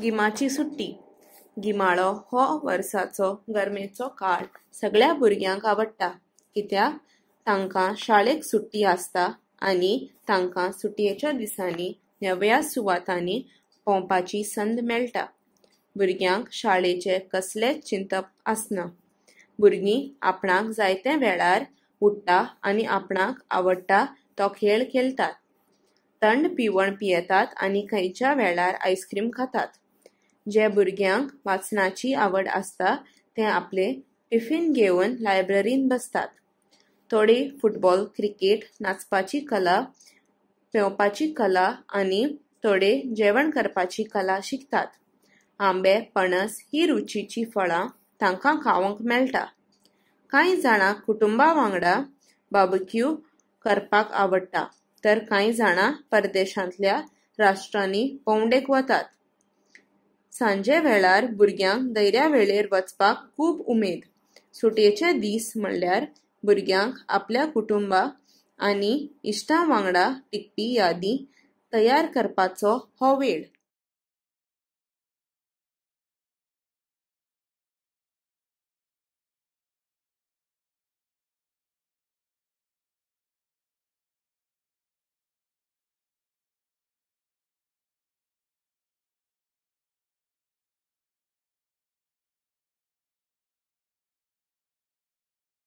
गिमाची सुट्टी. गिमाळो हो वर्साचो गरमेचो काळ सगळ्या भुरग्यांक आवडटा, कित्याक तांकां शाळेक सुट्टी आसता आनी तांकां सुटयेच्या दिसांनी नव्या सुवातांनी भोंवपाची संद मेळटा. भुरग्यांक शाळेचें कसलेंच चिंतप आसना. भुरगीं आपणाक जायते वेळार उठ्ठा आनी आपणाक आवडटा तो खेळ खेळटात, थंड पिवण पियेतात आनी खंयच्या वेळार आयस्क्रीम खातात. जे भुरग्यांक वाचनाची आवड आसता ते आपले टिफिन घेवन लायब्ररींत बसतात. थोडे फुटबॉल, क्रिकेट, नाचपाची कला, पेंवपाची कला आनी थोडे जेवण करपाची कला शिकतात. आंबे, पणस ही रुचीचीं फळां तांकां खावंक मेळटा. कांय जाणांक कुटुंबा वांगडा बार्बेक्यू करपाक आवडटा तर कांय जाणां परदेशांतल्या राष्ट्रांनी भोंवडेक वतात. सांजे वेळार भुरग्यांक दर्या वेळेर वचपाक खूब उमेद. सुटयेचे दीस म्हणल्यार भुरग्यांक आपल्या कुटुंबा आनी इश्टां वांगडा टिकपी यादी तयार करपाचो हो वेळ.